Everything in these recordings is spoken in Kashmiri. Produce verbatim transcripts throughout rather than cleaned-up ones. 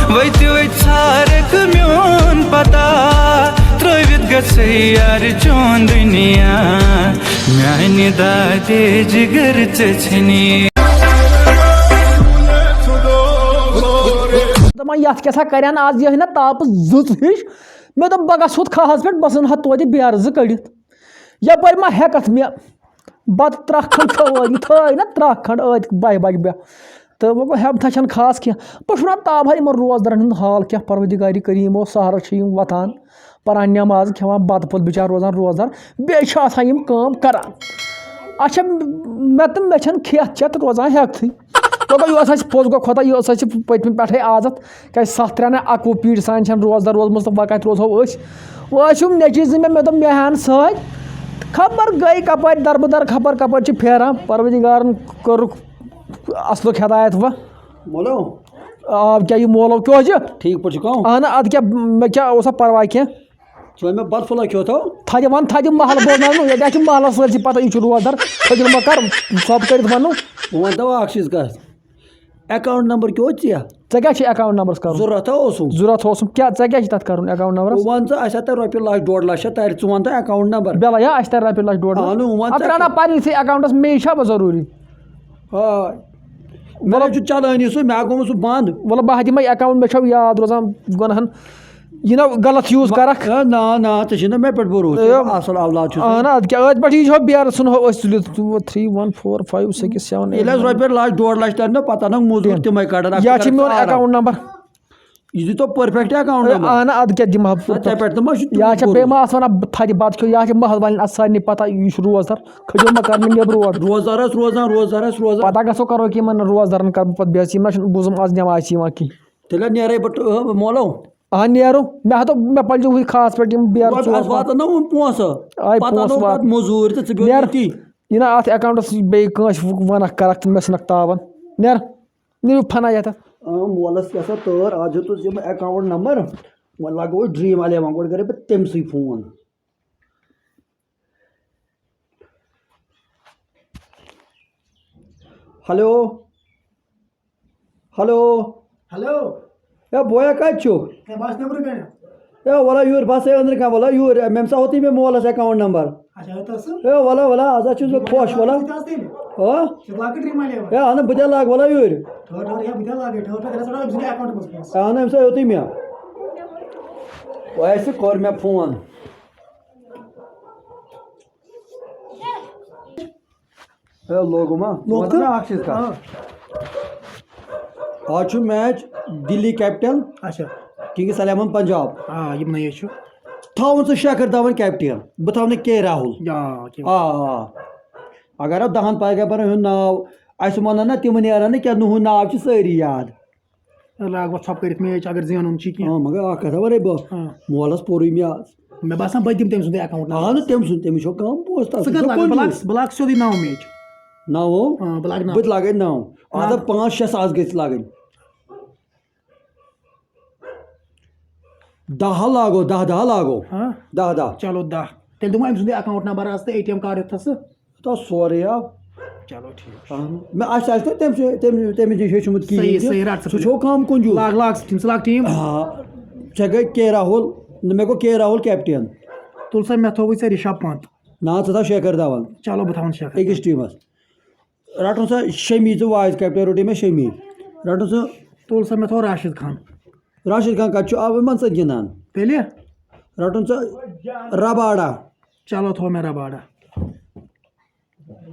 وتہِ وتہِ ژھارکھ میون پتہ، ترٲوِتھ گژھے یار چون دُنیا، میانہِ دادے جگر ژےٚ ژھٕنی۔ دپان یتھ کیٛاہ سا کرن آز یِہے نہ تاپہٕ زٕژ ہِش۔ مےٚ دوٚپ بہٕ گژھٕ ہُتھ کھاہس پٮ۪ٹھ، بہٕ ژھٕنہٕ ہا توتہِ بیرٕ زٕ کٔڑِتھ۔ یپٲرۍ ما ہٮ۪کتھ مےٚ بتہٕ ترٛکھ کھنٛڈ کھیوٚو ٲدۍ، یہِ تھٲے نہ ترٛکھ کھنٛڈ ٲدۍ باہہِ بجہِ مےٚ۔ تہٕ وۄنۍ گوٚو ہٮ۪متھا چھَنہٕ خاص کینٛہہ۔ بہٕ چھُس وَنان تابہٕ ہا یِمَن روزدَرَن ہُنٛد حال کیٛاہ، پروردگارِ کریٖم اوس سہارَس چھِ یِم وۄتھان، پَران نٮ۪ماز، کھٮ۪وان بَتہٕ پھوٚل، بِچار روزان روزدَر، بیٚیہِ چھِ آسان یِم کٲم کَران۔ اچھا، مےٚ تہٕ مےٚ چھَنہٕ کھٮ۪تھ چٮ۪تھ روزان ہٮ۪کتھٕے۔ وۄنۍ گوٚو یہِ اوس اَسہِ پوٚز گوٚو خۄدا، یہِ اوس اَسہِ پٔتمہِ پٮ۪ٹھَے عادت، کیٛازِ سَتھ ترٛےٚ نہ اَکوُہ پیٖٹۍ سانہِ چھَنہٕ روزدَر روزمٕژ تہٕ وۄنۍ کَتہِ روزہو أسۍ؟ وۄنۍ ٲسۍ یِم نیٚچِوۍ زٕ مےٚ، مےٚ دوٚپ مےٚ ہَن سۭتۍ، خبر گٔے کَپٲرۍ دربٕدر، خبر کَپٲرۍ چھِ پھیران۔ پروردگارَن کٔرٕکھ اَصلُک ہدایت وۄنۍ۔ مولو۔ آ، کیٛاہ یہِ مولو کیٛاہ چھُ؟ ٹھیٖک پٲٹھۍ چھُکھ؟ اہن اَدٕ کیٛاہ، مےٚ کیٛاہ اوسا پَرواے کینٛہہ؟ ژٕ وَن مےٚ بَتہٕ پھوٚلہ کھیوٚتھو؟ تھدِ وَن تھدِ محل بوزناو نہٕ، ییٚتہِ چھُ محلَس سۭتۍ چھِ پَتہ یہِ چھُ روزدَر، کھٔجِل مہ کَر، ژھۄپ کٔرِتھ وَنو۔ بہٕ وَنہٕ تَو اَکھ چیٖز کَتھ۔ اٮ۪کاوُنٛٹ نمبر کیٛاہ اوس ژےٚ؟ ژےٚ کیٛاہ چھُ اٮ۪کاوُنٛٹ نمبرَس کَرُن؟ ضوٚرَتھ ہا اوسُم۔ ضوٚرَتھ اوسُم، کیٛاہ ژےٚ کیٛاہ چھِ تَتھ کَرُن اٮ۪کاوُنٛٹ نمبرَس؟ بہٕ وَن ژٕ اَسہِ ہا تَرِ رۄپیہِ لَچھ ڈۄڈ لَچھ ہا تَرِ، ژٕ وَن تہٕ اٮ۪کاوُنٛٹ نمبر۔ بِلہ یا اَسہِ تَرِ رۄپیہِ لَچھ ڈۄڈ لَچھ۔ اَہنُو، وَن اَتھ ژٕ ترٛاونا پَنٕنِسٕے اٮ۪کاوُنٛٹَس، مے چھا وۄنۍ ضروٗری؟ آ۔ مےٚ چھُ چَلٲنی سُہ، مےٚ ہا گوٚمُت سُہ بنٛد۔ وَلہٕ بہٕ ہا دِمَے اٮ۪کاوُنٛٹ، مےٚ چھا یاد روزان گۄنہَن، یہِ نہ غلط یوٗز کَرَکھ۔ اے، نہ نہ، ژےٚ چھُے نہ مےٚ پٮ۪ٹھ بروسہٕ، اے، اَصٕل اولاد چھُ۔ اہن اَدٕ کیٛاہ، أتھۍ پٮ۪ٹھ یی چھو بیرٕ ژھٕنہو أسۍ تُلِتھ، two three one four five six seven eight ییٚلہِ حظ رۄپیہِ لَچھ ڈۄڈ لَچھ تَرِ نہ، پَتہٕ اَنَکھ موٚزوٗر تِمَے کَڑَن، اَتھ یا کَرَکھ چھِ میون ژٕ آرام۔ Account number. یہِ دیٖتو پٔرفیکٹ اٮ۪کاوُنٛٹ نمبر۔ اہن اَدٕ کیٛاہ دِمہٕ ہا بہٕ؟ ژےٚ پٮ۪ٹھ تہِ ما چھُ تیوٗت یا چھا بیٚیہِ بروسہٕ؟ ما آسہٕ وَنان بہٕ تھدِ بَتہٕ کھیوٚو، یا چھِ محل والٮ۪ن اَتھ سارنٕے پَتہ یہِ چھُ روزدَر، کھٔجِو مہ کَر مےٚ نیٚبرٕ اورٕ۔ روزدَرَس روزان، روزدَرَس روزان۔ پَتہ گژھو کَرو کہِ یِمَن روزدَرَن کَرٕ بہٕ پَتہٕ بے عزتی، یِم نہ چھِنہٕ بوٗزُم آز نٮ۪ماز چھِ یِوان کِہیٖنۍ۔ تیٚلہِ ہا نیرَے بہٕ ٹہٕ-، مولو۔ اہن نیرو، مےٚ ہَتو مےٚ پَلجو ہُے خاص پٮ۪ٹھ یِم بیرٕ رۄپیہِ ژور آسہٕ واتان نہ وُنہِ پونٛسہٕ۔ آے پَتہٕ پونٛسہٕ اَنو وات۔ پَتہٕ موٚزوٗرۍ تہٕ ژٕ بیٚہہ نیر۔ ییٚتی۔ یہِ نہ اَتھ اٮ۪کاوُنٛٹَس بیٚیہِ کٲنٛسہِ وَنَکھ کَرَکھ تہٕ مےٚ ژھٕنَکھ تاوَن۔ نیر، نیٖرِو فَنا یَتھ۔ آ، مولَس کیٛاہ سا تٲر، آز دیُتُس یِم اٮ۪کاوُنٛٹ نمبر، وۄنۍ لَگوو ڈرٛیٖم اَلیوَن، گۄڈٕ کَرے بہٕ تٔمۍ سٕے فون۔ ہیلو۔ ہیلو۔ ہیلو۔ ہے بویا، کَتہِ چھُکھ؟ ہے، بہٕ آس نیٚبرٕ کَنہِ۔ ہے وَلا یوٗرۍ، بہٕ ہسا أنٛدرٕ کَنہِ، وَلا یوٗرۍ، مےٚ ہسا ہوٚتُے مےٚ مولَس اٮ۪کاوُنٛٹ نمبر۔ اچھا، ہے تَس سُہ؟ ہے وَلا، وَلا، آز ہا چھُس بہٕ خۄش، وَلا۔ ژٕ تہِ آس تیٚلہِ؟ ہا؟ ژٕ لاگہٕ ڈرٛیٖم اَلیوَن۔ ہے اَہنہٕ، بہٕ تہِ لاگہٕ، وَلا یوٗرۍ۔ ٹھٔہر، ٹھٔہر، ہے، بہٕ تہِ لاگَے، ٹھٔہر، ٹھٔہر، تیٚلہِ ہسا روزِ أمۍ سٕنٛدِ اٮ۪کاوُنٛٹ منٛز پونٛسہٕ۔ اَہنہٕ، أمۍ سا ہوٚتُے مےٚ۔ وۄنۍ اَسہِ کوٚر مےٚ فون۔ ہے، لوگو ما؟ لوگ وَن تہٕ؟ مےٚ اَکھ چیٖز کَتھ۔ آ۔ آز چھُ میچ دِلی کیپٹن اچھا۔ Kings eleven Punjab. آ، یِم نَے چھُ۔ تھاوُن ژٕ شیکھر دھون کیپٹن، بہٕ تھاوٕ نہٕ کے راہُل۔ آ، کیٚنٛہہ۔ آ، آ۔ اگر اَتھ دَہَن پیغمبرن ہُنٛد ناو اَسہِ وَنو نہ، تِم نیرن نہٕ کینٛہہ، نُہُنٛد ناو چھِ سٲری یاد۔ لاگ وۄتھ ژھۄپہٕ کٔرِتھ میچ اگر زینُن چھِ کینٛہہ۔ آ، مگر اَکھ کَتھا وَنَے بہٕ، آ۔ مولَس پوٚرُے مےٚ آز۔ مےٚ باسان بہٕ دِمہٕ تٔمۍ سُنٛدُے اٮ۪کاوُنٛٹ۔ اَہَن، تٔمۍ سُنٛد، تٔمِس چھُ کَم پونٛسہٕ تَتھ، ژٕ سُہ کَتھ چھُ لاگَکھ؟ بہٕ کُنجوٗس۔ لاگہٕ، بہٕ لاگہٕ سیوٚدُے نَو میچ۔ نَو ہو؟ آ، بہٕ لاگہٕ نَو۔ بہٕ تہِ لاگَے نَو۔ اَدٕ لاگ۔ پانٛژھ شےٚ ساس گٔژھۍ لاگٕنۍ۔ دَہ لاگو، دَہ، دَہ لاگو۔ ہاں؟ دَہ، دَہ۔ چلو دَہ۔ تیٚلہِ دِمو أمۍ سُنٛدُے اٮ۪کاوُنٛٹ نمبر آز تہٕ اے ٹی ایم کارڈ یُتھ تھَس ژٕ۔ تَتھ سورُے آو۔ چلو ٹھیٖک چھُ۔ اَہَن۔ مےٚ آسہِ، آسہِ نہٕ تٔمۍ سٕے، تٔمۍ، تٔمِس نِش ہیٚچھمُت کِہیٖنۍ صحیح، تہِ۔ صحیح، رَٹ ژٕ سُہ چھُ کَم کُنجوٗس۔ لاگ، لاگ سُہ ٹھیٖک، ژٕ لاگ ٹیٖم۔ آ، ژےٚ گٔے کے راہُل، نہ، مےٚ گوٚو کے راہُل کیپٹین۔ تُل سا، مےٚ تھووُے ژےٚ رِشب پنت۔ نہ، ژٕ تھاو شیکھر دھون۔ چلو، بہٕ تھاوَن شیکھر۔ أکِس ٹیٖمَس۔ رَٹُن سا شمی، ژٕ وایِس کیپٹین روٚٹُے مےٚ شمی۔ رَٹُن سا۔ تُل سا، مےٚ تھوٚو راشد خان۔ راشد خان کَتہِ چھُ؟ آ، یِمَن سۭتۍ گِنٛدان۔ تیٚلہِ؟ رَٹُن سا رباڈا۔ چلو، تھوٚو مےٚ رباڈا۔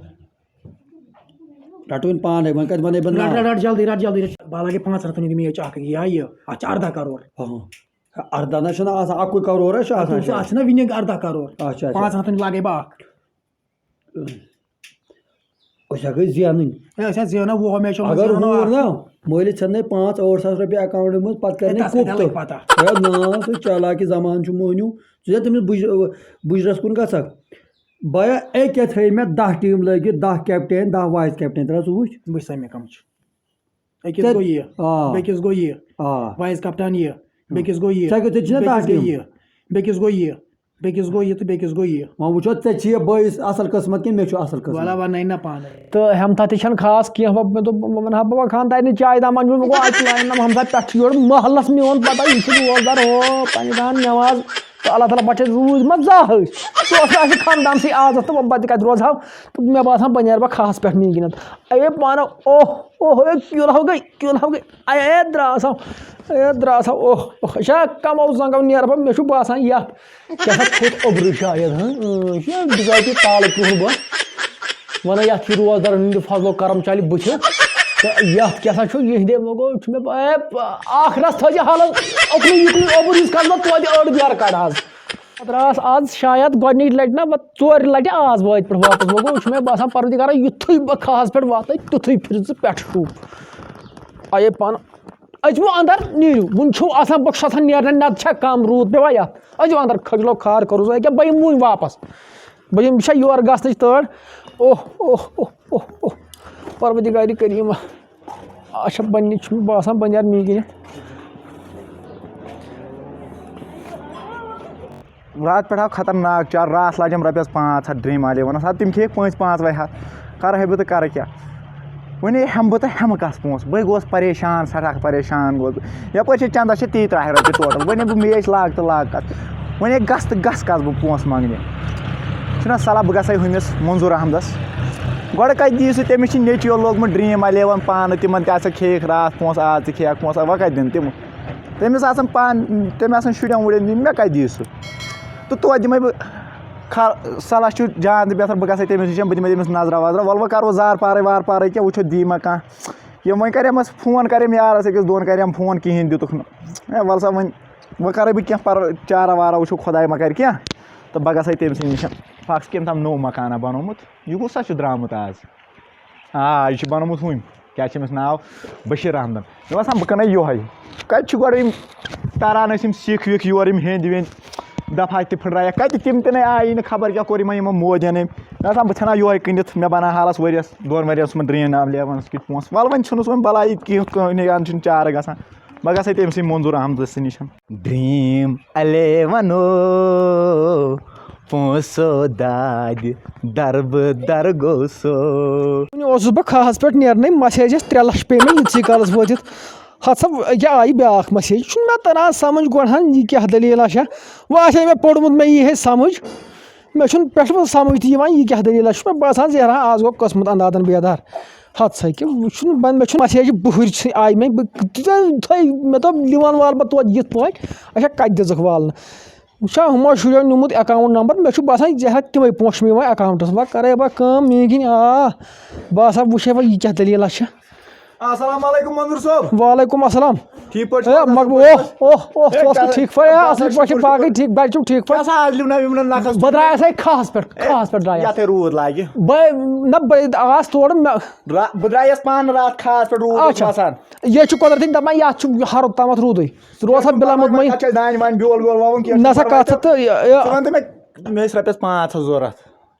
رَٹُن پانَے، وۄنۍ کَتہِ وَنَے بہٕ ناو؟ رَٹ، رَٹ، رَٹ، جلدی رَٹ، جلدی رَٹ۔ بہٕ لاگے پانٛژھ رَتھ وٕنہِ میچ اَکھ، یہِ ہا یہِ۔ اَتھ چھِ اَرداہ کَرور۔ آ۔ اَرداہ نہ چھُنہٕ آسان، اَکُے کَرور ہا چھُ آسان۔ اَتھ چھِ نہ وِنِنٛگ اَرداہ کَرور۔ اچھا، اچھا۔ پانٛژھ رَتھ وٕنہِ لاگے بہٕ اَکھ۔ أسۍ ہا گٔے زینٕنۍ۔ ہے، أسۍ ہا زینو وُہو میچو منٛز اگر زینو ہوٗر اَکھ۔ نا، مٲلِس ژھٮ۪ن نے پانٛژھ ٲٹھ ساس رۄپیہِ اکاونٹہٕ منٛز، پتہٕ کرِ ہے، نے تَس کَتہِ کُپتہٕ۔ لَگہِ پَتہ؟ ہے نا، سُہ چالاکی زمانہٕ چھُ مونیو۔ ژٕ چھا تٔمِس بُج-، بُجرس کُن گژھکھ؟ بیا اے کیٛاہ تھٲے مےٚ دَہ ٹیٖم لٲگِتھ، دَہ کیپٹین، دَہ وایِس کیپٹین، ترٛاو ژٕ وٕچھ۔ وٕچھ سا مےٚ کَم چھِ۔ أکِس ژےٚ گوٚو یہِ، آ۔ بیٚکِس گوٚو یہِ، آ۔ وایِس کیپٹین یہِ، بیٚکِس گوٚو یہِ، ژےٚ کۭتیٛاہ چھِ نا دَہ بیٚکِس گٔے ٹیٖم؟ یہِ، بیٚکِس گوٚو یہِ۔ بیٚکِس گوٚو یہِ تہٕ بیٚکِس گوٚو یہِ۔ وۄنۍ وٕچھو، ژےٚ چھِ یہِ بٲیِس اَصٕل قٕسمت کِنہٕ مےٚ چھُ اَصٕل قٕسمت؟ وَلہ وَنَے نہ پانَے۔ تہٕ ہٮ۪متھا تہِ چھَنہٕ خاص کینٛہہ۔ وۄنۍ مےٚ دوٚپ، وۄنۍ وَنہٕ ہا بہٕ وۄنۍ خانٛدارنہِ چاے دامَن چھُس، بہٕ گوٚو اَتہِ لاین نہ ہمساے پٮ۪ٹھ چھُ یورٕ محلَس میون پَتہ، یہِ چھُ روزدار ہو پنٛنہِ دان نٮ۪ماز۔ تہٕ اللہ تعالیٰ پَتہٕ چھِ روٗدۍ ما زاہٕے۔ سُہ اوس نہٕ اَسہِ خاندانسٕے عادت تہٕ وۄنۍ بہٕ تہِ کَتہِ روزٕ ہا۔ تہٕ مےٚ باسان بہٕ نیرٕ بہٕ کھَہَس پٮ۪ٹھ میٖنٛگِنَتھ۔ اے پانہٕ اوہ اوہ اے کیُل ہو گٔے، کیُل ہو گٔے۔ اے اے درٛاس ہو، اے درٛاس ہو اوہ اوہ۔ أسۍ ہا کَمو زنٛگو نیرٕ بہٕ، مےٚ چھُ باسان یَتھ کیٛاہ سا کھوٚت اوٚبرٕ شاید، ہاں؟ اۭں، یہِ چھُ بِذٲتی تالہٕ کرٛہُن بہٕ وَنان، یَتھ یہِ روزدَرَن ہُنٛد فضل و کرم چَلہِ بٕتھِ۔ تہٕ یَتھ کیٛاہ سا چھُ یِہِنٛدے، وۄنۍ گوٚو چھُ مےٚ با-، اے، اَکھ رَژھ تھٲیزِ حالَس، اُکنُے یُکنُے اوٚبُر یُس کَڑٕ بہٕ توتہِ أڑ بیرٕ کَڑٕ حظ۔ پَتہٕ درٛاس آز شاید گۄڈٕنِچ لَٹہِ نہ، وۄنۍ ژورِ لَٹہِ آز وٲتۍ پٮ۪ٹھ واپَس۔ وۄنۍ گوٚو چھُ مےٚ باسان پَروَردِگارا، یُتھُے بہٕ کھَہَس پٮ۪ٹھ واتَے، تیُتھُے پھِرِ ژٕ پٮ۪ٹھ شوٗ۔ اَیے پانہٕ أژِوٕ اندر، نیٖرِو، وُنہِ چھُو آسان، بہٕ چھُس آسان نیرنَے، نَتہٕ چھا کَم روٗد پیٚوان یَتھ؟ أژِو اندر، کھٔجلو کھار کٔرٕو سا، ییٚکیٛاہ بہٕ یِمہٕ وُنہِ واپَس۔ بہٕ یِم، یہِ چھا یورٕ گژھنٕچ تٲر؟ اوہ اوہ اوہ اوہ اوہ، پروردگارِ کریٖم۔ اچھا، بَنہِ چھُ مےٚ باسان، بہٕ نیرٕ میٖگِنِتھ۔ راتہٕ پٮ۪ٹھ آو خطرناک چار، راتھ لاجم رۄپیَس پانٛژھ ہَتھ ڈرٛیٖم اَلیوَنَس، اَدٕ تِم کھیٚیِکھ پانٛژھ پانٛژھ وَے ہَتھ، کَرٕ ہے بہٕ تہٕ کَرٕ کیٛاہ؟ وۄنۍ ہٮ۪مہٕ بہٕ تہٕ ہٮ۪مہٕ کَس پونٛسہٕ؟ بٕے گوس پریشان، سٮ۪ٹھاہ پریشان گوس بہٕ۔ یَپٲرۍ چھِ چَندَس چھِ تیٚیہِ ترٛاہہِ رۄپیہِ ٹوٹَل، وۄنۍ ہے بہٕ میچ لاگہٕ تہٕ لاگہٕ کَس؟ وۄنۍ ہے گژھٕ تہٕ گژھٕ کَس بہٕ پونٛسہٕ منٛگنہِ؟ چھُنہ صلاح بہٕ گژھٕ ہا ہُمِس منظوٗر احمدَس۔ گۄڈٕ کَتہِ دِیہِ سُہ؟ تٔمِس چھِ نیٚچویو لوگمُت ڈرٛیٖم اَلیوَن پانہٕ، تِمَن تہِ ہسا کھیٚیِکھ راتھ پونٛسہٕ، آز تہِ کھیٚیَکھ پونٛسہٕ، وۄنۍ کَتہِ دِنہٕ تِم؟ تٔمِس آسان پانہٕ، تٔمۍ آسان شُرٮ۪ن وُرٮ۪ن دِنۍ، مےٚ کَتہِ دِیہِ سُہ؟ تہٕ توتہِ دِمَے بہٕ خا-، صلاح چھُ جان تہٕ بہتر، بہٕ گژھٕ ہا تٔمِس نِش، بہٕ دِمَے تٔمِس نظرا وظرا، وَلہٕ وۄنۍ کَرو زار پارَے وار پارَے کینٛہہ، وٕچھو دی ما کانٛہہ۔ یِم وۄنۍ کَرٮ۪م اَسہِ فون، کَرٮ۪م یارَس أکِس دۄن کَرٮ۪م فون، کِہیٖنۍ دِتُکھ نہٕ۔ ہے وَلہٕ سا وۄنۍ، وۄنۍ کَرَے بہٕ کینٛہہ پَرٕ چارہ وارہ، وٕچھو خۄداے ما کَرِ کینٛہہ، تہٕ بہٕ گژھٕ ہا تٔمۍ سٕے نِش۔ فاکس کٔمۍ تام نوٚو مکانہ بنومُت، یہِ کُس سا چھُ درٛامُت آز؟ آ، یہِ چھُ بنومُت ہُمۍ، کیٛاہ چھِ أمِس ناو؟ بشیٖر احمدن۔ مےٚ باسان بہٕ کٕنَے یِہوٚے۔ کَتہِ چھِ گۄڈٕ یِم تران ٲسۍ یِم سِکھ وِکھ یور، یِم ہیٚنٛدۍ ویٚنٛدۍ دفعہ تہِ پھٕٹرایَکھ۔ کَتہِ تِم تہِ نَے آیی نہٕ، خبر کیٛاہ کوٚر یِمَن یِمو مودیَن أمۍ۔ مےٚ باسان بہٕ ژھٕنہٕ ہا یِہوٚے کٕنِتھ، مےٚ بنہٕ ہا حالَس ؤریَس دۄن ؤریَن سُمَن ڈرٛیٖن اَلیوَنَس کِتھ پونٛسہٕ۔ وَلہٕ وۄنۍ چھُنہٕ سُہ وۄنۍ بَلایی کینٛہہ، کٕہٕنۍ اَنہٕ چھُنہٕ چارٕ گژھان۔ بہٕ گژھٕ ہا تٔمۍ سٕے منظوٗر احمدَس نِش۔ ڈرٛیٖم اَلیوَن او، پونٛسو دادِ دربہٕ در گوٚو سو۔ وُنہِ اوسُس بہٕ کھاہَس پٮ۪ٹھ نیرنَے، مسیج ٲس ترٛےٚ لَچھ پیٚیہِ مےٚ یِتسٕے کالَس وٲتِتھ۔ ہَتھ سا ییٚکیٛاہ آیہِ بیٛاکھ مسیج، چھُنہٕ مےٚ تَران سَمٕجھ گۄڈٕ ہَن یہِ کیٛاہ دٔلیٖلہ چھےٚ۔ وۄنۍ آسہِ ہے مےٚ پوٚرمُت، مےٚ یی ہے سَمٕجھ، مےٚ چھُنہٕ پٮ۪ٹھٕ سَمٕجھ تہِ یِوان یہِ کیٛاہ دٔلیٖلہ چھُ۔ مےٚ باسان زِ ہا آز گوٚو قٕسمَت اَندادَن بیدار۔ ہَتھ سا کہِ وۄنۍ چھُنہٕ بَن-، مےٚ چھُنہٕ مسیجہِ بُہٕرۍ ژھٕنۍ آیہِ مےٚ، بہٕ تیوٗتاہ تھٲے مےٚ دوٚپ لِوَن والہٕ بہٕ توتہِ یِتھ پٲٹھۍ، اچھا کَتہِ دِژٕکھ والنہٕ؟ وٕچھا، ہُمو شُریو نیوٗمُت account number، مےٚ چھُ باسان، یہِ ہا تِمَے پونٛسہٕ چھِ مےٚ یِوان accountَس۔ وۄنۍ کَرَے بہٕ کٲم، میٛٲنۍ کِنۍ آ، بہٕ ہسا وٕچھے وۄنۍ یہِ کیٛاہ دٔلیٖلہ چھِ۔ السلام علیکم منظور صٲب۔ وعلیکم السلام۔ ٹھیٖک پٲٹھۍ اے، چھِو؟ مگ-، اوہ، اوہ، اوہ، ژٕ اوسکھٕ ٹھیٖک پٲٹھۍ؟ اے، اَصٕل پٲٹھۍ چھِ باقٕے ٹھیٖک، گَرِ چھِو ٹھیٖک پٲٹھۍ؟ کیٛاہ سا آز لیوناو یِمن نَکھَس؟ بہٕ درٛایس ہے کھہَس پٮ۪ٹھ، کھہَس پٮ۪ٹھ درٛایس۔ یَتھ ہے روٗد لاگہِ۔ بہٕ نہ، بہٕ آس تورٕ، مےٚ را-، بہٕ درٛایس پانہٕ راتھ کھہَس پٮ۪ٹھ، روٗد اوس اچھا۔ وَسان۔ یہِ چھُ قۄدرتی دَپان، یَتھ چھُ ہَرُد تامَتھ روٗدُے۔ ژٕ روزٕ ہا بِلا مطمئن۔ اَتھ چھِ اَسہِ دانہِ وانہِ بیول ویول وَوُن کینٛہہ، نہ سا چھُنہٕ کَتھ ژٕ پَرواے۔ تہٕ یہِ، یہِ۔ ژٕ وَن تہٕ مےٚ، مےٚ ٲسۍ رۄپیَس پانٛژھ ہَتھ ضوٚرَتھ۔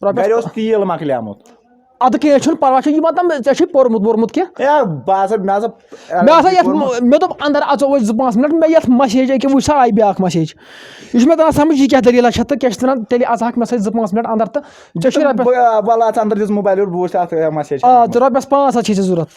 رۄپیَس گَرِ اوس تیٖل مۄکلیومُت۔ اَدٕ کینٛہہ چھُنہٕ پَرواے، چھُ یہِ مطلب ژےٚ چھُے پوٚرمُت ووٚرمُت کینٛہہ؟ ہے، بہٕ ہسا، مےٚ ہسا مےٚ ہسا یَتھ، کوٚرمُت۔ مےٚ دوٚپ اَندَر اَژو أسۍ زٕ پانٛژھ مِنَٹ، مےٚ یَتھ مسیج أکیٛاہ وٕچھ سا آیہِ بیٛاکھ مسیج۔ یہِ چھُ مےٚ تَران سَمٕجھ، یہِ کیٛاہ دٔلیٖلہ چھےٚ تہٕ کیٛاہ چھِ وَنان، تیٚلہِ اَژٕ ہاکھ مےٚ سۭتۍ زٕ پانٛژھ مِنَٹ اَندَر تہٕ ژےٚ چھُے رۄپیَس بہٕ، وَلہٕ اَژٕ اَندَر، دِژ موبایِل یورٕ، بہٕ وٕچھٕ اَتھ مسیج۔ آ، تہٕ رۄپیَس پانٛژھ ہَتھ چھِ ژےٚ ضوٚرَتھ۔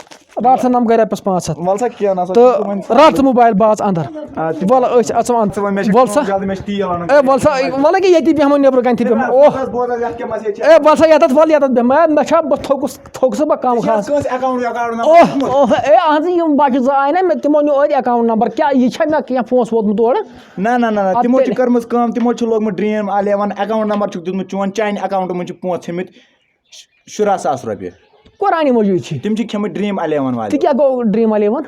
رَٹھ سا نَم گٔے رۄپیَس پانٛژھ ہَتھ۔ وَلہٕ سا کینٛہہ نہ سا، تہٕ ژٕ وۄنۍ رَٹھ ژٕ موبایِل، بہٕ اَژٕ اَندَر۔ آ، تہِ وَلہٕ أسۍ اَژو اَندَر۔ ژٕ وَن مےٚ چھِ وَلہٕ سا۔ کٲم جلدی، مےٚ چھِ تیٖل اَنُن۔ اے، وَلہٕ سا، وَلہٕ کہِ ییٚتی بیٚہمو نیٚبرٕ کَنہِ تہِ بیٚہمو۔ اوہ۔ بوز حظ، یَتھ کیٛاہ مسیج چھِ؟ اے، وَلہٕ سا یَتَتھ وَل، یَتَتھ بیٚہمو۔ اے، مےٚ چھا، بہٕ تھوٚکُس، تھوٚکسہٕ بہٕ کَم ژےٚ چھِ حظ خاص۔ کٲنٛسہِ account ویکاونٹ نمبر اوہ، دیُتمُت؟ اوہ، اے، اَہَن حظ، یِم بَچہٕ زٕ آے نہ، مےٚ، تِمو نیوٗ أتھۍ account number۔ کیٛاہ یہِ چھا مےٚ کینٛہہ پونٛسہٕ ووتمُت اورٕ؟ نہ، نہ، نہ، نہ، اَدٕ تِمو چھِ تیٚلہِ۔ کٔرمٕژ کٲم، تِمو چھُ لوگمُت ڈرٛیٖم اَلیوَن account number چھُکھ دیُتمُت چون، چانہِ account منٛز چھِ پونٛسہٕ تھٲمٕتۍ۔ شُراہ ساس رۄپیہِ۔ قرآنِ مجیٖد چھِ۔ تِم چھِ کھیٚمٕتۍ ڈرٛیٖم اَلیوَن والٮ۪ن۔ تہِ کیٛاہ گوٚو ڈرٛیٖم اَلیوَن؟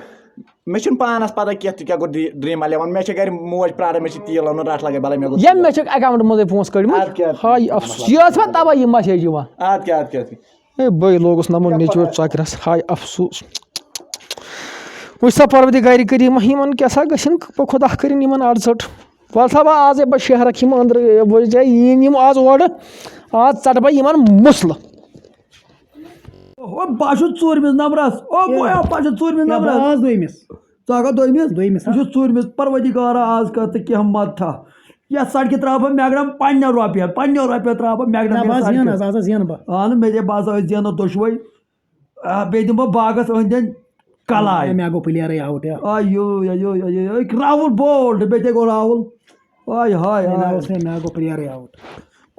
مےٚ چھُنہٕ پانَس پَتہ کینٛہہ تہِ کیٛاہ گوٚو ڈرٛی-، ڈرٛیٖم اَلیوَن۔ مےٚ چھِ گَرِ موج پرٛاران، مےٚ چھِ تیٖل اَنُن، رَٹھ لَگَے بَلَے مےٚ گوٚو ییٚمۍ تیٖل۔ مےٚ چھِ account منٛزٕے پونٛسہٕ کٔڑمٕتۍ۔ اَدٕ کیٛاہ؟ ہاے افسوٗس۔ یہِ ٲس وۄنۍ تَوَے یہِ مسیج یِوان۔ اَدٕ کیٛاہ، اَدٕ کیٛاہ، اَدٕ کیٛاہ؟ ہے بٔے لوگُس نَمُن نیٚچوٕ ژۄکرَس۔ ہاے افسوٗس۔ وٕچھ سا پروردگارِ کریٖم، یِمَن کیٛاہ سا گژھن، خۄدا کٔرِنۍ یِمَن اَڑ ژٔٹ۔ وَلہٕ سا بہٕ آز ہے بہٕ شہرَکھ یِم أنٛدرٕ، وۄنۍ جاے یِن یِم آز اورٕ، آز ژَٹہٕ بہٕ یِمَن مُسلہٕ۔ او بہٕ چھُس ژوٗرمِس نمبرَس۔ او بویا، بہٕ چھُس ژوٗرمِس نمبرَس۔ آز دوٚیمِس۔ ژٕ ہا گوٚو دوٚیمِس؟ دوٚیمِس، بہٕ چھُس ژوٗرمِس۔ پروردگارا، آز کر تہٕ کینٛہہ مدتھا۔ یَتھ سڑکہِ ترٛاوٕ بہٕ میگڑم پنٛنٮ۪ن رۄپیَن، پنٛنٮ۪ن رۄپیَن ترٛاوٕ بہٕ میگڑم نہ، یَتھ بہٕ حظ زینہٕ، سڑکہِ۔ حظ، آز حظ زینہٕ بہٕ۔ اہن، مےٚ دِ، بہٕ ہسا أسۍ زینو دۄشوَے۔ آ، بیٚیہِ دِمہٕ بہٕ باغس أنٛدۍ أنٛدۍ کلاے۔ ہے، مےٚ گوٚو پٕلیرٕے آوُٹ، یا۔ آیو، آیو، آیو، آیو، راہُل بولڈ، بیٚیہِ کیٛاہ گوٚو راہُل؟ آے ہاے، ہے، نہ آے۔ اوس مےٚ، مےٚ گوٚو پٕلیرٕے آوُٹ۔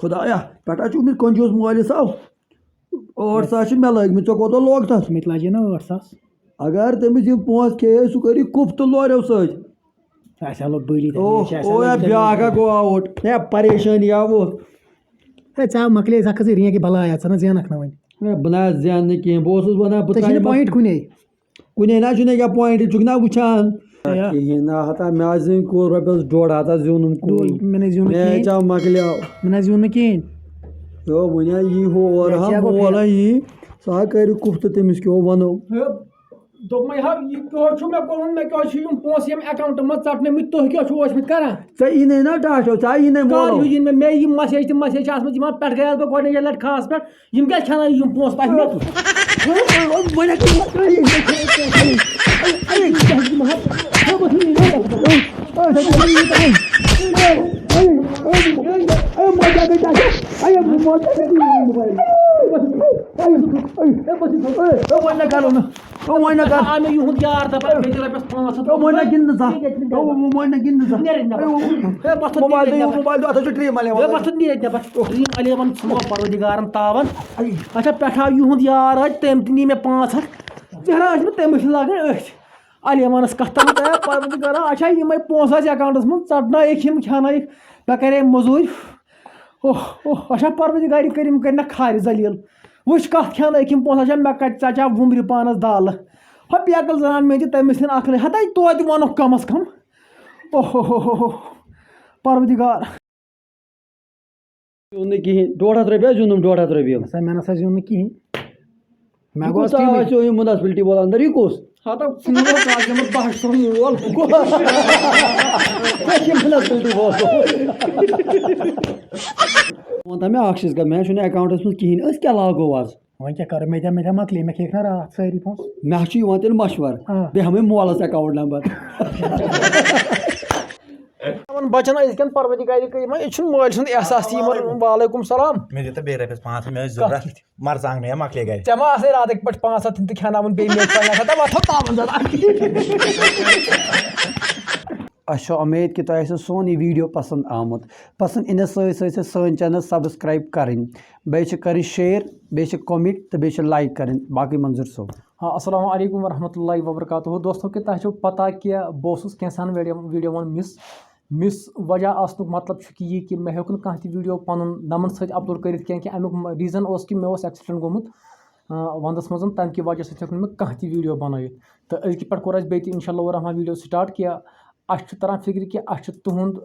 خۄدایا، پٮ۪ٹھ ہا چھُ أمِس کنجوٗس مٲلِس آو۔ ٲٹھ ساس چھِ مےٚ لٲگمٕتۍ، ژےٚ کوٗتاہ لوگ تَتھ؟ مےٚ تہِ لاجے نا ٲٹھ ساس۔ اگر تٔمِس یِم پونٛسہٕ کھیٚیے، سُہ کَرِ کُفتہٕ لورٮ۪و سۭتۍ۔ اَسہِ ہا لوٚگ بٔلی تَتہِ، اوہ، اَسہِ ہا اوہ، لوٚگ یا تَتہِ۔ بیٛاکھ ہا گوٚو آوُٹ۔ ہے، پریشٲنی آوُت۔ ہے، ژےٚ مۄکلے، ژٕ کھٔژٕے رینٛکہِ بَلایا، ژٕ نہ زینَکھ نہٕ وۄنۍ۔ ہے، بہٕ نہ حظ زینہٕ نہٕ کِہیٖنۍ، بہٕ اوسُس وَنان، بہٕ ژےٚ چھُے نہٕ ترٛاوٕ پویِنٛٹ کُنے۔ کُنے نہ چھُنہٕ ییٚکیٛاہ پویِنٛٹ، ژٕ چھُکھ نہ وٕچھان۔ یا۔ کِہیٖنۍ نہ، ہتا مےٚ حظ زیٖنۍ کوٗر رۄپیَس ڈۄڈ ہَتھ حظ زیوٗنُم کوٗر۔ دول، مےٚ نہ زیوٗن نہٕ مےچ کِہیٖنۍ۔ آو مۄکلیو۔ مےٚ نہ زیوٗن نہٕ کِہیٖنۍ۔ یو، وۄنۍ ہا یی ہُہ اورٕ مےٚ ہا، کیٛاہ گوٚو مول پھیرٕ؟ ہا یی، سُہ ہا کَرِ کُفتہٕ تٔمِس کیٛاہ وَنو۔ ہے، دوٚپمَے ہا، یہِ کیٛاہ چھُ مےٚ کوٚرمُت؟ مےٚ کیٛاہ چھُ یِم پونٛسہٕ ییٚمہِ اٮ۪کاوُنٛٹہٕ منٛز ژَٹنٲومٕتۍ؟ تُہۍ کیٛاہ چھُو ٲسمٕتۍ کَران؟ ژےٚ یی نَے نا ٹاٹھو، ژےٚ یی نَے کَر مولو۔ ہیوٗ یِن مےٚ؟ مےٚ یِم مسیج تہٕ مسیج چھِ آسمٕژ یِمَن پٮ۪ٹھ گٔیَس بہٕ گۄڈٕنِچ لَٹہِ خاص پٮ۪ٹھ۔ یِم کیٛازِ کھٮ۪ناوِ یِم پونٛسہٕ پَتہٕ مےٚ؟ وۄنۍ ہا کِنہٕ، وۄنۍ نہ کَرو نہٕ۔ وۄنۍ نہ کَرو۔ آ، مےٚ یِہُنٛد یار دَپان، مےٚ دِ رۄپیَس پانٛژھ ہَتھ۔ وۄنۍ نہ گِنٛدنہٕ زانٛہہ۔ وۄنۍ نہ گِنٛدنہٕ زانٛہہ۔ نیرِ نٮ۪بر۔ ہے، وۄتھ تھوٚد موبایل نیرِ دِیِو، نٮ۪بر۔ موبایل دِیِو، اَتھ حظ چھُ ڈرٛیٖم اَلیوَن۔ ہے، وۄتھ تھوٚد نیرِ نٮ۪بر۔ ڈرٛیٖم اَلیوَن ژھٕنو پَروَردِگارَن تاوَن۔ اچھا، پٮ۪ٹھٕ آو یِہُنٛد یار اَتہِ، تٔمۍ تہِ نی مےٚ پانٛژھ ہَتھ۔ ژےٚ حظ چھُنہٕ تٔمِس چھِ لاگان أتھۍ اَلیوَنَس کَتھ تام تہٕ پَروَردِگارا، اچھا، یِمَے پونٛسہٕ آسہِ اٮ۪کاوُنٛٹَس منٛز، ژَٹنٲیِکھ یِم، کھٮ۪نٲیِکھ۔ مےٚ کَرے مٔزوٗرۍ۔ اوہ، اوہ، اچھا، پَروَردِگارِ کٔرِم کٔرۍ نہ کھارِ ذلیٖل۔ وٕچھ کَتھ کھٮ۪نٲیِکھ یِم پونٛسہٕ، اچھا، مےٚ کَتہِ ژَچاو وُمبرِ پانَس دالہٕ۔ ہۄ بیکٕل زَنان مےٚ دِ تٔمِس تہِ اَکھ لَٹہِ، ہَتَے توتہِ وَنُکھ کَم از کَم۔ اوہ، اوہ، اوہ، اوہ، اوہ، پَروَردِگار۔ زیوٗن نہٕ کِہیٖنۍ، ڈۄڈ ہَتھ رۄپیہِ حظ زیوٗنُم، ڈۄڈ ہَتھ رۄپیہِ۔ نہ سا، مےٚ نہ سا زیوٗن نہٕ کِہیٖنۍ۔ مےٚ یہِ گوٚو کُس تام ٹیٖمٕے۔ آسہِ یِم مُنسپلٹی وول اندر، یہِ کُس؟ ہتا ژٕ نہٕ حظ آز یِمن بہٕ ہا چھُسَن مول۔ ژےٚ چھِ مُنسپلٹی وول۔ وۄنۍ تھاو مےٚ اکھ چیٖز کَتھ، مےٚ چھُنہٕ اٮ۪کاوُنٛٹَس منٛز کِہیٖنۍ، أسۍ کیٛاہ لاگو آز؟ وۄنۍ کیٛاہ کَرو؟ مےٚ تہِ، مےٚ تہِ مۄکلے، مےٚ کھیٚیَکھ نہ راتھ سٲری پونٛسہٕ۔ مےٚ حظ چھُ یِوان تیٚلہِ مَشوَرٕ، ہاں۔ بیٚیہِ ہاوٕے مولَس اٮ۪کاوُنٛٹ نمبر۔ یِمَن بَچَن أزکٮ۪ن پَروَردِگارِ کٔرِم، یہِ چھُنہٕ مٲلۍ سُنٛد احساس تہِ یِمَن۔ وعلیکُم سلام۔ مےٚ دِ تہٕ بیٚیہِ رۄپیَس پانٛژھ ہَتھ، مےٚ ٲسۍ ضوٚرَتھ۔ کَتھ؟ مَرژٕوانٛگنہٕ یا مۄکلے گَرِ۔ ژےٚ ما آسَے راتٕکۍ پٲٹھۍ پانٛژھ ہَتھ تہِ کھٮ۪ناوُن بیٚیہِ مےٚ ژۄنٛگَن ہَتَن وۄتھو تاوَن زَن اَکھ۔ اَسہِ چھِ اُمید کہِ تۄہہِ آسِوٕ سون یہِ video پَسنٛد آمُت۔ پَسنٛد یِنَس سۭتۍ سۭتۍ چھِ سٲنۍ channel subscribe کَرٕنۍ، بیٚیہِ چھِ کَرٕنۍ share، بیٚیہِ چھِ comment تہٕ بیٚیہِ چھِ like کَرٕنۍ۔ باقٕے منظوٗر صٲب۔ ہاں، السلام علیکم ورحمۃ اللہ وبرکاتہ۔ دوستو، کہِ تۄہہِ چھو پتہ کہِ بہٕ اوسُس کینٛژھن ویڈیو-، ویڈیووَن miss۔ Miss وجہ آسنُک مطلب چھُ کہِ یہِ کہِ مےٚ ہیوٚک نہٕ کانٛہہ تہِ ویڈیو پَنُن نَمَن سۭتۍ upload کٔرِتھ کینٛہہ، کہِ اَمیُک م-، reason اوس کہِ مےٚ اوس accident گوٚمُت، آ، وَنٛدَس منٛز، تَمہِ کہِ وجہ سۭتۍ ہیوٚک نہٕ مےٚ کانٛہہ تہِ ویڈیو بَنٲیِتھ۔ تہٕ أزکہِ پٮ۪ٹھ کوٚر اَسہِ بیٚیہِ تہِ اِنشاء اللہ الرحمٰن ویڈیو start کہِ اَسہِ چھُ تَران فِکرِ کہِ اَسہِ چھُ تُہُنٛد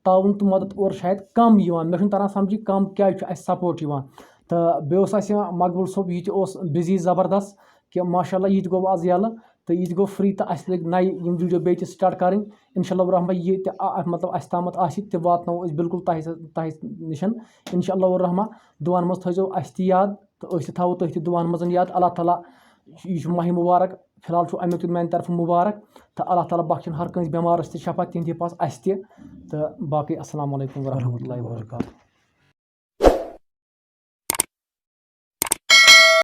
تعاوُن تہٕ مدد اورٕ شاید کَم یِوان۔ مےٚ چھُنہٕ تَران سَمجھی کَم کیٛازِ چھُ اَسہِ support یِوان۔ تہٕ بیٚیہِ اوس اَسہِ مقبوٗل صٲب، یہِ تہِ اوس busy زبردست کہِ ماشاء اللہ یہِ تہِ گوٚو آز یَلہٕ تہٕ یہِ تہِ گوٚو free تہٕ اَسہِ لٔگۍ نَیہِ یِم ویڈیو بیٚیہِ تہِ start کَرٕنۍ۔ اِنشاء اللہ الرحمٰن یہِ تہِ، آ، مطلب اَسہِ تامَتھ آسہِ تہِ واتناوو أسۍ بِلکُل تۄہہِ سۭ-، تۄہہِ نِش۔ اِنشاء اللہ الرحمٰن دُعاہَن منٛز تھٲیزیو اَسہِ تہِ یاد تہٕ أسۍ تہِ تھاوو تُہۍ تہِ دُعاہَن منٛز یاد۔ اللہ تعالیٰ، یہِ چھُ ماہِ مُبارک، فی الحال چھُ اَمیُک تہِ میٛانہِ طرفہٕ مُبارک تہٕ اللہ تعالیٰ بخشِن ہر کٲنٛسہِ بٮ۪مارَس تہِ شفا، تِہِنٛدِ حِفاظ اَسہِ تہِ۔ تہٕ باقٕے السلام علیکم ورحمۃ اللہ وبرکاتہ۔